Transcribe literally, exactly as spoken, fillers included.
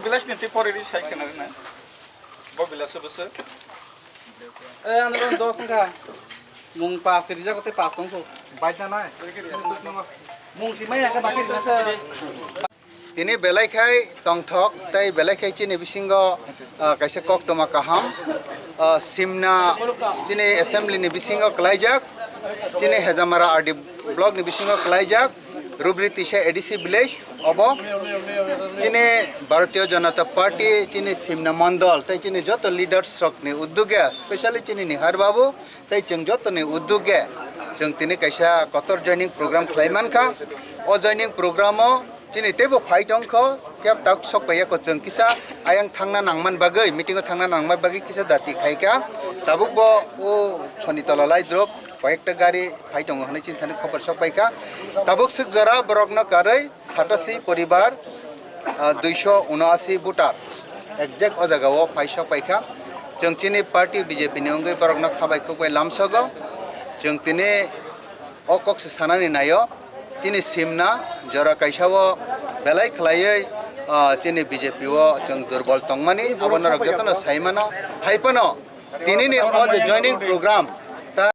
Village ni tei pore ri sai khna rwna. Bo village se bwswk. Eh, ano dos wngkha. Mung pas rijak tei pas tongkho. Bai da nai. Mung si mai ya khe baki rijak se. Tini belai khai tongthok tei belai khai chini bisingo, ah, kaisa koktwma kaham, ah, simna chini assembly ni bisingo kwlaijak, chini Hejamara R D block ni bisingo kwlaijak, Rubri Tisa A D C village obo. Chini Bharatiya Janata Party chini simna mondol tei chini joto leaders rok ni uddog ya, specially chini Nihar Babu tei chwng joto ni uddog ya chwng tini kaisa kotor joining program khlai mankha. O joining program o chini teibo phai tongkho, phiya tak sok pai ya kho chwng kisa ayang thangna nangman bagwi, meeting o thangna nangman bagwi kisa dati khaikha. Tabuk bo o Sonitala Laidrop koyekta gari phai tongo hwnwi chini thani khobor sok paikha. Tabuk swk jora borokno karwi satasi poribar, ah, duiso unasi voter exact o jaga o phai sok paikha. Chwng chini party B J P ni wngwi borokno khabai khukbai lamsogo. Chwng tini o kok se sanani naio, chini simna jora kaisa o belai khwlaiwi, ah, chini B J P o chwng durbol tongmani, abo norok jotono sai mano. Hai phano tini ni o je joining program,